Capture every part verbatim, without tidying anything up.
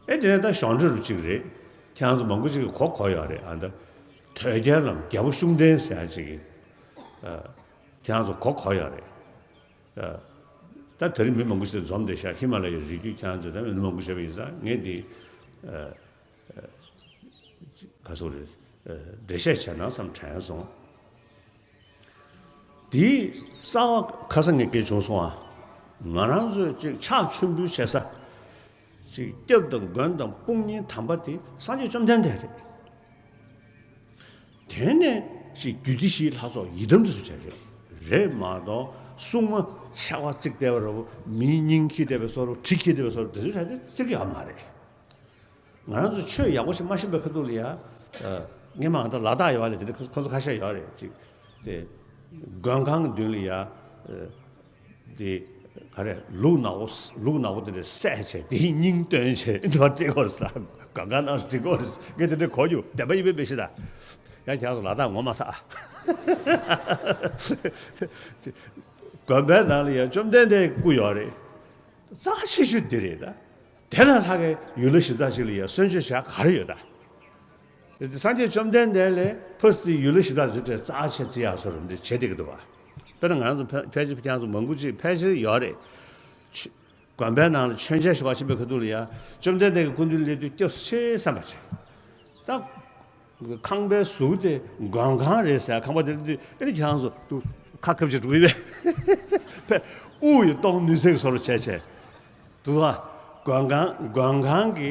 ཨེ་དེ་ནས་ད་ཞོར་འཕྲོས་རུ་གཅིག་རེད། ཁྱེད་རང་ཚོ་མང་པོ་ཅིག་གིས་གོ་གོ་ཡོད་རེད། ཨ་ད་དོལ་རྒྱལ་ལམ་རྒྱལ་པོ་ཤུགས་ལྡན་ཟེར་ཡ་ཅིག་གིས་ཨ་ཁྱེད་རང་ཚོ་གོ་གོ་ཡོད་རེད། ཨ་ད་དེ་རིང་མི་མང་པོ་ཞིག་འཛོམས་བསྡད་ཤག་ཧི་མ་ལ་ཡའི་རི་རྒྱུད། ཁྱེད་རང་ཚོ་ད་མི་མང་པོ་ཞིག་ཡོད་པ་ཡིན་ཙང་ངས་འདི་ཨ་ག་ཟེར་དགོས་རེད། ཨ་འགྲེལ་བཤད་བྱས་ན་བསམ་དྲན་སོང་། དེའི་རྩ་བ་ཁ་སང་ངས་སྐད་བྱུང་སོང་ཨ། ང་རང་ཚོས་ཅིག་ཕྱག་མཆོད་འབུལ་བྱེད་ས་ཅིག་སྐྱབས་དང་མགོན་དང་དཔུང་གཉེན་དམ་པ་དེ་སངས་རྒྱས་བཅོམ་ལྡན་འདས་རེད། དེ་ནས་ཅིག་རྒྱུད་སྡེ་བཞིའི་ལྷ་ཚོགས་ཡི་དམ་དེ་ཚོ་བྱས་རེད། རེད་མ་གཏོགས་སྲུང་མ་ཆེ་བ་བརྩིགས་བསྡད་པ་རེད། མིའི་སྙིང་འཁྱེར་བསྡད་པའི་བཟོ་འདྲ། གྲི་འཁྱེར་བསྡད་པའི་བཟོ་འདྲ་དེ་ཚོ་བྱས་ཏེ་བརྩིགས་ཡོད་མ་རེད། ང་རང་ཚོ་ཆོས་ཡག་པོ་ཞིག་མ་ཤེས་པའི་ཁ་ཐུག་ལ་ཡ། ཨ་ངས་མ་ད་ལ་དྭགས་ཡོད་རེད། དེ་འདྲ་ཁོ་ཚོ་ཁ་ཤས་ཡོད་རེད་ཅིག་དེ་མགོན་ཁང་གི་མདུན་ལ་ཡ། ཨ་དེ་ག་རེ་ལུག་ནག་པོ་ལུག་ནག་པོ་དེ་འདྲ་བསད་བྱས་དེའི་སྙིང་བཏོན་བྱས་འདི་བ་སྤྲད་ཀྱི་ཡོད་རེད་ཟེར། མགོན་ཁང་ནང་ལ་སྤྲད་ཀྱི་ཡོད་རེད། ངས་དེ་འདྲ་གོ་རྒྱུ་བདེན་པ་ཡིན་པའི་མི་ཤེས་ད། ཡང་ཁྱེད་རང་ཚོ་ལ་དྭགས་ངོ་མ་ཚ། དགོན་པའི་ནང་ལ་ཡང་བཅོམ་ལྡན་འདས་ཀྱི་སྐུ་ཡོད་རེད། རྩ་ཆེ་ཤོས་དེ་རེད་ད། དེ་ལས་ལྷག་གི་ཡུལ་ལྷ་གཞན་དག་ཅིག་ལ་ཡང་གསོལ་མཆོད་བྱ་ག་རེ་ཡོད་ད། སངས་རྒྱས་བཅོམ་ལྡན་འདས་ལས་ཕར་ཙམ་ཡུལ་ལྷ་གཞན་དག་ཚོའི་གྲས་རྩ་ཆེ་བརྩི་ཡག་བཟོ་འདྲ་འདི་བྱེད་བསྡད་ཀྱི་འདུག་བ། དཔེར་ན་ང་རང་ཚོ་ཕལ་ཕལ་ཆེར་ཁྱེད་རང་ཚོ་མང་པོ་ཅིག་ཕལ་ཆེར་ཡོད་རེད། ཆུ་དགོན་པའི་ནང་ལ་མཆོད་མཇལ་ཞུ་བ་ཕྱིན་པའི་ཁ་ཐུག་ལ་ཡ་བཅོམ་ལྡན་འདས་ཀྱི་སྐུ་མདུན་སླེབས་དུས་སྐྱབས་སུ་མཆི་བསམ་པ་བྱེད། ད་ཁང་པའི་ཟུར་དེ་མགོན་ཁང་རེད་ཟེར། ཁང་པ་དེ་དུས་ཨེ་ནི་ཁྱེད་རང་ཚོ་དུ་ཁ་ཁབ་ཅིག་འགྲོ་གི་ཡོད་པས། དབུགས་ཡི་གཏོང་ནུས་ཚད་ཀྱི་བཟོ་འདྲ་བྱས་བྱས། དུ་ཨ་མགོན་ཁང་མགོན་ཁང་གི་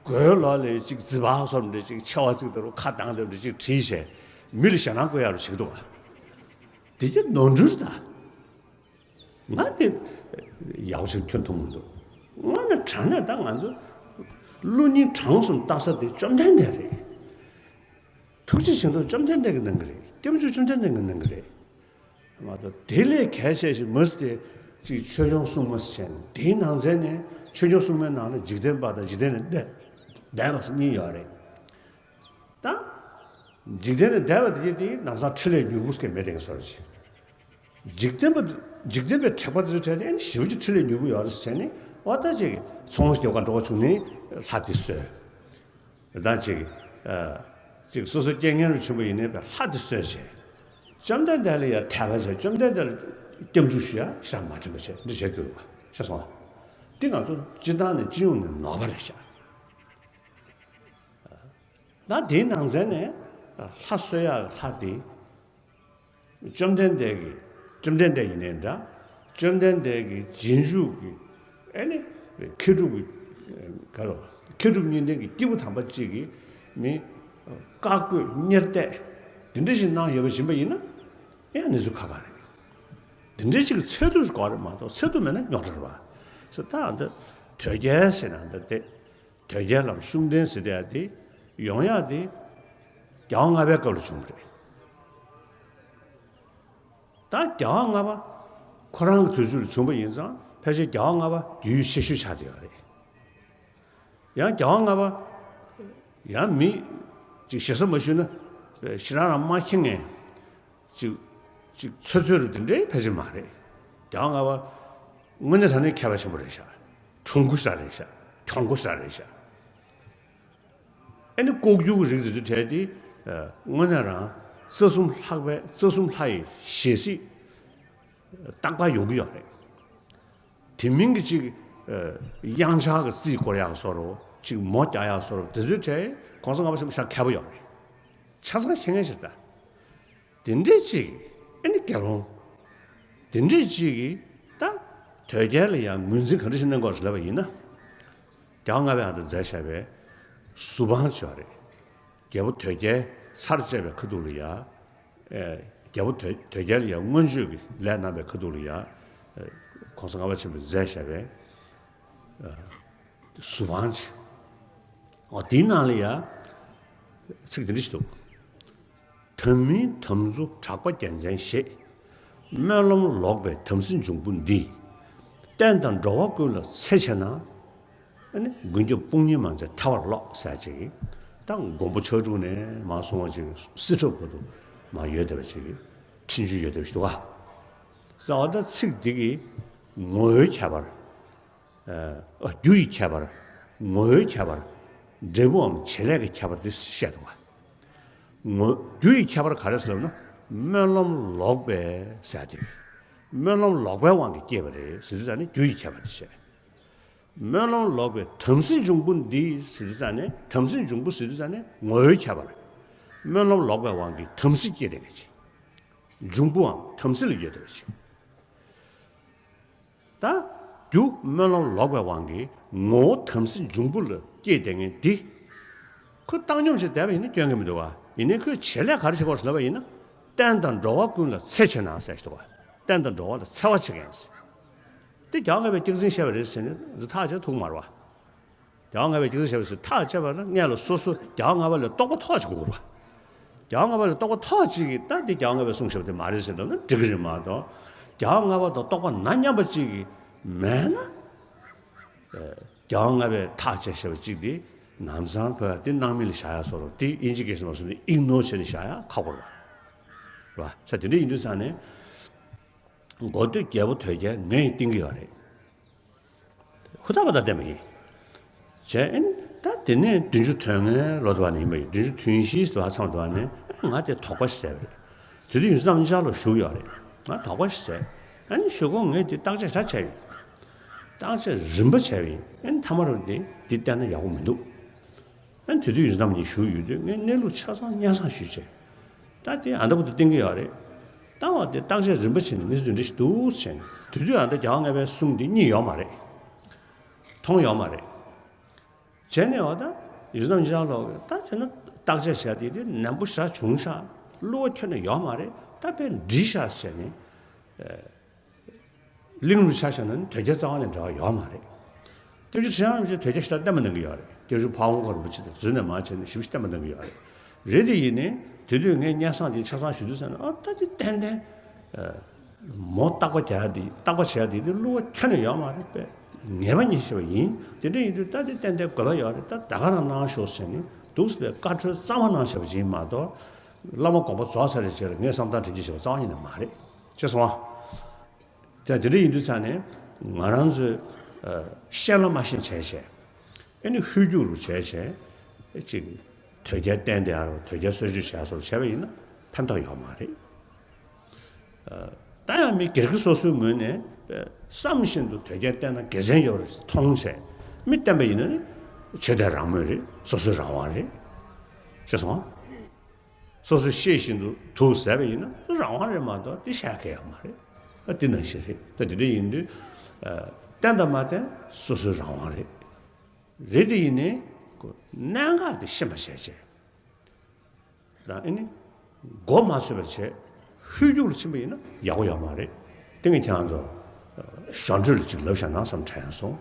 སྒོའི་ལོགས་ལ་ཅིག་རྫི་བ་བཟོ་འདྲ་ཅིག་མཆེ་བ་ཅིག་དང་ཁ་གདངས་འདྲ་ཅིག་བྲིས་བྱས་མི་ལ་ཞེད་སྣང་སྐུལ་ཡག་རུ་བྱེད་ཀྱི་འདུག་བ། དེ་ཅི་ནོར་འཁྲུལ་རེད་ད། ང་དེ་ཡག་པོ་ཞིག་ཐོན་ཐུབ་མི་འདུག་དངོས་གནས་དྲང་གནས་ད་ང་ཚོ་བློ་སྙིང་བྲང་གསུམ་བཏགས་ས་དེ་བཅོམ་ལྡན་འདས་རེད། ཐུགས་རྗེ་ཆེན་པོ་བཅོམ་ལྡན་འདས་ཀྱིས་གནང་གི་རེད། སྐྱབས་མཆོག་བཅོམ་ལྡན་འདས་ཀྱིས་གནང་གི་རེད། མ་གཏོགས་དེ་ལས་གལ་ཆེ་ཞིག་མ་ཟད་དེ་ཅིག་ཆོས་སྐྱོང་སྲུང་མ་ཟེར་བྱས་ནས། དེའི་ནང་ཚན་ནས་ཆོས་སྐྱོང་སྲུང་མའི་ནང་ལ་འཇིག་རྟེན་པ་དང་འཇིག་རྟེན་ལས་འདས་འདས་པ་ཟེར་གཉིས་ཡོད་རེད། ད་འཇིག་རྟེན་ལས་འདས་པ་དེ་གྱད་དེ་ལམ་སང་འཕྲིན་ལས་མྱུར་པོ་ཟེར་མཁན་མེད་དེ་ག་བཟོ་འདྲ་ཅིག་འཇིག་རྟེན་པ་འཇིག་རྟེན་པའི་དྲེགས་པ་དེ་ཚོའི་གྲས་དེ་ཨེ་ནི་ཞེ་པོ་ཅིག་འཕྲིན་ལས་མྱུར་པོ་ཡོད་རེད་ཟེར་བྱས་ནས། འོ་ད་ཅིག་ཚོང་ཞིག་སྐྱོབ་ག་འགྲོ་ག་བྱུང་ནས་ལྷ་དེ་གསོལ། ད་ཅིག་ཨ་ཅིག་སོ་སོ་རྐྱེན་ངན་རུ་བྱུང་བ་ཡིན་ནའི་ལྷ་དེ་གསོལ་བྱས། བཅོམ་ལྡན་འདས་ལ་ཡང་དད་པ་བྱས། བཅོམ་ལྡན་འདས་ལ་སྐྱབས་འཇུག་ཞུ་ཡ་ཞེ་དྲག་མ་དྲན་པ་བྱས། འདི་བྱེད་དགོས་རེད་པ། ཤེས་སོང་ང་། འདི་ང་ཚོ་སྤྱིར་བཏང་ནས་སྤྱི་ཡོངས་ནས་ནོར་བ་རེད་ཤག་ད་དེའི་ནང་ཚན་ནས་ལྷ་གསོལ་ཡག་ལྷ་དེ་བཅོམ་ལྡན་འདས་ཀྱི། བཅོམ་ལྡན་འདས་ཡིན་ནའི་འདྲ། བཅོམ་ལྡན་འདས་ཀྱི་རྗེས་འཇུག་གི་ཨེ་ནི་མཁས་གྲུབ་ཀྱི་ག་རེ་མཁས་གྲུབ་གཉིས་ལྡན་གྱི་སྐྱེས་བུ་དམ་པ་གཅིག་གིས་མི་བཀའ་བསྒོས་གཉེར་གཏད་དེ་འདྲ་ཞིག་གནང་ཡོད་པ་ཡིན་པ་ཡིན་ན། ཡང་གནས་ཚུལ་ཁག་ཁག་རེད། དེ་འདྲའི་ཅིག་ཚད་དུ་དགོས་རེད་མ་གཏོགས་ཚད་དུ་མེད་ན་རྙོག་དྲ་རེད་པ། ཟེར་ད་འདི་དོལ་རྒྱལ་ཟེར་ན་འདི་སྟེ། དོལ་རྒྱལ་ལམ་ཤུགས་ལྡན་ཟེར་དེ་ཡ་དེ་ཡོང་ཡག་དེ་རྒྱལ་བ་ལྔ་པའི་སྐབས་ལ་བྱུང་བ་རེད། ད་རྒྱལ་བ་ལྔ་པ་ཁོ་རང་གི་དུས་ཚོད་ལ་བྱུང་བ་ཡིན་ཙང་ཕལ་ཆེར་རྒྱལ་བ་ལྔ་པ་དུས་ཡུན་ཆེ་ཤོས་ཆགས་བསྡད་ཡོད་རེད། ཡང་རྒྱལ་བ་ལྔ་པ་ཡང་མི་ཅིག་ཞེ་ས་མ་ཞུས་ན་ཞེ་དྲག་རང་མ་མཁྱེན་མཁན་ཅིག་ཅིག་ཚོད་ཚོད་རུ་དེ་འདྲའི་ཕལ་ཆེར་མ་རེད། རྒྱལ་བ་ལྔ་པ་དངོས་གནས་དྲང་གནས་མཁས་པ་ཆེན་པོ་རེད་ཤག་གྲུང་པོ་ཞེ་དྲག་རེད་ཤག་གྱོང་པོ་ཞེ་དྲག་རེད་ཤག་ཨ་ནི་ལྐོག་གྱུར་གྱི་རིགས་དེ་ཚོའི་གྲས་དེ་དངོས་གནས་རང་རྩ་གསུམ་ལྷག་པའི་རྩ་གསུམ་ལྷ་ཡི་ཞལ་གཟིགས་རྟག་པར་ཡོང་གི་ཡོད་རེད། དེ་མིན་གྱི་ཅིག་ཨ་དབྱངས་འཆར་གྱི་རྩིས་སྐོར་ཡག་བཟོ་འདྲ། ཅིག་མོ་རྒྱག་ཡག་བཟོ་འདྲ། དེ་ཚོའི་གྲས་གོང་ས་ལྔ་པ་ཆེན་པོ་ཞེ་དྲག་མཁས་པོ་ཡོད་རེད། ཆ་ཚང་ཤེས་མཁན་ཞིག་རེད་ད། དེ་འདྲས་ཅིག་ཨ་ནི་དགེ་སློང་། དེ་འདྲས་ཅིག་གིས་ད་དོལ་རྒྱལ་ལ་ཡང་ངོས་འཛིན་ག་འདྲ་ཞིག་གནང་དགོས་རེད་ལབ་པ་ཡིན་ན། རྒྱལ་བ་ལྔ་པས་ཨ་ད་མཛད་བཞག་པའི་ཟུར་དཔང་བྱས་པ་རེད། རྒྱལ་པོ་དོལ་རྒྱལ་ཚར་བཅད་པའི་ཁ་ཐུག་ལ་ཡ། ཨེ་རྒྱལ་པོ་དོལ་དོལ་རྒྱལ་ལ་ཡ་མངོན་སྤྱོད་ཀྱི་ལས་གནང་བའི་ཁ་ཐུག་ལ་ཡ། ཨེ་གོང་ས་ལྔ་པ་ཆེན་པོས་མཛད་བཞག་པའི་ཨ་ཟུར་དཔང་བྱས། འོ་དེའི་ནང་ལ་ཡ་ཚིག་དེ་འདྲ་ཞིག་འདུག་དམ་མིན་དམ་རྫུ་གྲགས་པ་རྒྱལ་མཚན་ཞེས། སྨོན་ལམ་ལོག་པའི་དམ་སྲི་འབྱུང་པོ་འདི། བསྟན་དང་འགྲོ་བ་ཀུན་ལ་འཚེ་ཆེ་ན། ཨ་ནི་མགོན་སྐྱབས་དཔུང་གཉེན་མ་མཛད་ཐལ་བར་རློག་ཟེར་ཅིག་ད་མགོན་པོ་ཕྱག་དྲུག་ནས་མར་སོང་བ་ཅིག་སྲི་ཁྲབ་བར་དུ་མར་ཡོད་བསྡད་པ་ཅིག་འཕྲིན་བཅོལ་ཡོད་བསྡད་པ་ཞིག་འདུག་ག་ཟེར་བ་ད་ཚིག་འདི་གི་ངོ་བོའི་ཁྱད་པར། ཨ་རྒྱུ་ཡི་ཁྱད་པར། ངོ་བོའི་ཁྱད་པར། འབྲས་བུའམ་བྱེད་ལས་ཀྱི་ཁྱད་པར་དེ་བཤད་འདུག་བ། ངོ་། རྒྱུ་ཡི་ཁྱད་པར་ག་རེ་ཟེར་ལབ་ན། སྨོན་ལམ་ལོག་པའི་ཟེར་ཡ་དེ། སྨོན་ལམ་ལོག་པའི་དབང་གིས་སྐྱེས་པ་རེད་ཟེར་དུས་ཙང་ནས་རྒྱུ་ཡི་ཁྱད་པར་དེ་བཤད། སྨོན་ལམ་ལོག་པའི་དམ་སྲི་འབྱུང་པོ་འདི་ཟེར་དུས་ཙང་ནས་དམ་སྲི་འབྱུང་པོ་ཟེར་དུས་ཙང་ནས་ངོ་བོའི་ཁྱད་པར། སྨོན་ལམ་ལོག་པའི་དབང་གིས་དམ་སྲི་སྐྱེས་བསྡད་མཁན་ཅིག་འབྱུང་པོའམ་དམ་སྲི་ལ་ཡོད་བསྡད་པ་ཅིག་ད་རྒྱུ་སྨོན་ལམ་ལོག་པའི་དབང་གིས་ངོ་བོ་དམ་སྲི་འབྱུང་པོ་ལ་སྐྱེས་བསྡད་མཁན་འདི། ཁོ་བཏང་སྙོམས་ཤིག་བསྡད་པ་ཡིན་ན་སྐྱོན་གྱི་མི་འདུག་བ། ཡིན་ནའི་ཁོས་བྱེད་ལས་ག་རེ་བྱེད་དགོས་ཟེར་ལབ་པ་ཡིན་ན། བསྟན་དང་འགྲོ་བ་ཀུན་ལ་འཚེ་བྱེད་ན་ཟེར་ཞིག་འདུག་བ། བསྟན་དང་འགྲོ་བ་ལ་འཚེ་བ་བྱེད་མཁན་ཟེར། དེ་རྒྱལ་བ་ལྔ་པའི་སྐྱག་རྫུན་བཤད་པ་རེད་ཟེར་ནས་ཐག་བཅད་ཐུབ་མ་རེད་བ། རྒྱལ་བ་ལྔ་པའི་སྐྱག་རྫུན་བཤད་པ་ཟེར་ཐག་བཅད་པ་ན་སྔོན་ལ་སོ་སོ་རྒྱལ་བ་ལྔ་པ་ལ་རྟོགས་པ་ཐོག་ཅིག་དགོས་རེད་བ། རྒྱལ་བ་ལྔ་པ་ལ་རྟོགས་པ་ཐོག་ཅིག་གིས་ད་འདི་རྒྱལ་བ་ལྔ་པས་གསུངས་བཞག་པ་དེ་མ་རེད་ཟེར་ལབ་ན་འགྲིག་གི་རེད་མ་གཏོགས། རྒྱལ་བ་ལྔ་པ་དང་རྟོགས་པ་ན་མཉམ་པ་ཅིག་གིས་མེད་ན། རྒྱལ་བ་ལྔ་པས་ཐག་བཅད་བཞག་པ་ཅིག་དེ་ནམ་སང་ཕར་དེ་སྣང་མེད་ལ་བཞག་ཡ་བཟོ་འདྲ་དེ་དབྱིན་ཇི་སྐད་ཟེར་བ་སོང་ནས་ཨིག་ནོར་བྱས་ནས་བཞག་ཡ་ཁག་པོ་རེད་བ། རེད་བ། ས་དེ་འདྲ་ཡིན་དུས་ཙང་ནས་མགོ་སྟོད་རྒྱལ་པོ་དོལ་རྒྱལ་ངས་བསྟེན་གྱི་ཡོད་རེད། ཧུར་ཐག་པ་དང་བསྟེན་པ་ཡིན། བྱས་ཨེ་ནི་ད་དེ་ནས་བདུན་ཅུ་དོན་ལྔའི་ལོ་དུ་བ་ནས་ཡིན་པ་ཡིན། བདུན་ཅུ་དོན་བཞི་ལོ་ཚང་དུ་བ་ནས་ང་དེ་དོགས་པ་ཞིག་ཟ་བ་རེད། དེ་དུས་ཡོན་བདག་རྣམ་གཉིས་ཆར་ལ་བཞུགས་ཡོད་རེད། ང་དོགས་པ་ཞིག་ཟ། ཨ་ནི་གཞུག་གུ་ངས་དེ་བརྟག་དཔྱད་ཞེ་དྲག་བྱས་ཡོད། བརྟག་དཔྱད་རིམ་པ་བྱས་པ་ཡིན། ཨ་ནི་མཐའ་མ་རུ་དེ་དེ་བལྟས་ན་ཡག་པོ་མི་འདུག་ཨ་ནི་དེ་དུས་ཡོན་བདག་རྣམ་གཉིས་བཞུགས་ཡོད་དུས་ངས་གནས་ལུགས་ཆ་ཚང་སྙན་སེང་ཞུས་བྱས། ད་དེ་ཨ་འདྲ་པོ་དེ་བསྟེན་གྱི་ཡོད་རེད། ད་བ་དེ་བརྟག་དཔྱད་རིམ་པ་བྱས་ནས་གནས་ཚུལ་དེ་འདྲ་ཞིག་འདུག་བྱས་ནས་དེ་དུས་ཨ་འདྲ་རྒྱལ་བ་ལྔ་པའི་གསུང་དེ་རྙེད་ཡོད་མ་རེད། མཐོང་ཡོད་མ་རེད། བྱས་ནས་འོ་ད་ཡོད་ཙམ་ཅིག་ལོག་ད་བྱས་ན་བརྟག་དཔྱད་བྱས་དེ་དེ་ནན་པོ་ཞེ་དྲག་བྱུང་ཤག་བསླུ་བ་ཁྱོན་ནས་ཡོད་མ་རེད། ད་དཔེ་འགྲིག་ཤག་བྱས་ནས། གླེང་རུ་ཆ་བཞག་ན་ནི་དོལ་རྒྱལ་རྩ་བ་ནས་འབྲེལ་བ་ཡོད་མ་རེད། སྐྱབས་རྗེ་ཁྲི་བྱང་རིན་པོ་ཆེ་དོལ་རྒྱལ་ཞེ་དྲག་བསྟེན་པ་གནང་གི་ཡོད་རེད། སྐྱབས་རྗེ་ཕ་བོང་ཁ་རིན་པོ་ཆེ་དང་རྫུན་ནས་མར་བྱས་ནས་ཞེ་པོ་ཞིག་བསྟེན་པ་གནང་གི་ཡོད་རེད། རེད་དེ་ཡིན་ནའི་དེ་དུས་ངས་སྙན་སེང་དེ་ཆ་ཚང་ཞུ་དུས་ཙམ་ནས་ཨ་ད་དེ་ཏན་ཏན། མོ་རྟག་པ་རྒྱག་ཡ་དེ་རྟག་པ་བྱེད་ཡ་དེ་དེ་བསླུ་བ་ཁྱོན་ནས་ཡོད་མ་རེད་པས། ངེས་པ་ཉིད་བྱས་པ་ཡིན། དེ་འདྲ་ཡིན་དུས་ད་དེ་ཏན་ཏན་དགོས་པ་ཡོད་རེད། ད་ད་ག་རང་གནང་ཤོག་ཟེར་ནས་འདུག་སེ་བཀའ་འཁྲོལ་གཙང་མ་གནང་བཞག་པ་ཅིག་མ་གཏོགས། བླ་མ་དགོངས་པ་རྫོགས་ཚར་བའི་རྗེས་ལ་ངས་བསམ་བློ་དྲན་གྱི་བྱས་པ་རྩ་བ་ཉིད་ནས་མ་རེད། ཤེས་སོང་ཨ། ད་དེ་འདྲ་ཡིན་དུས་ཙང་ནས་ང་རང་ཚོས་ཨ་ཤེས་ལ་མ་ཤེས་བྱས་བྱས། ཨ་ནི་ཧུལ་རྒྱུག་རུ་བྱས་བྱས། ཅིག་དོལ་རྒྱལ་བསྟེན་བསྡད་ཡ་རུ་དོལ་རྒྱལ་གསོལ་མཆོད་བྱས་སོགས་བྱས་པ་ཡིན་ན་ཕན་ཐོགས་ཡོད་མ་རེད། ཨ་ད་ཡང་མི་སྒེར་གྱི་སོ་སོའི་ངོས་ནས་བསམ་བཞིན་དུ་དོལ་རྒྱལ་བསྟེན་ན་དགེ་མཚན་ཡོད་རེད་མཐོང་བྱས། མི་བསྟེན་པ་ཡིན་ན་ནི་ཆོས་དད་རང་མོས་རེད། སོ་སོའི་རང་དབང་རེད། ཤེས་སོང་ཨ། སོ་སོས་ཤེས་བཞིན་དུ་དུག་ཟས་པ་ཡིན་ན་རང་དབང་རེད་མ་གཏོགས་དེ་བཤད་མཁན་ཡོད་མ་རེད། ཨ་དེ་ནང་བཞིན་རེད། ད་དེ་འདྲ་ཡིན་དུས་ཨ་བསྟེན་དང་མ་བསྟེན་སོ་སོའི་རང་དབང་རེད། རེད་དེ་ཡིན་ནའི་གནད་འགག་དེ་ཤེས་པ་བྱས་བྱས། ད་ཨ་ནི་མགོ་མ་ཚོས་པ་བྱས་ཧུལ་རྒྱུག་ལ་ཕྱིན་པ་ཡིན་ན་ཡག་པོ་ཡོད་མ་རེད། དེ་ངས་ཁྱེད་རང་ཚོ་གཞོན་གྲོགས་ལ་ཅིག་ལབ་བཞག་ན་བསམ་དྲན་སོང་།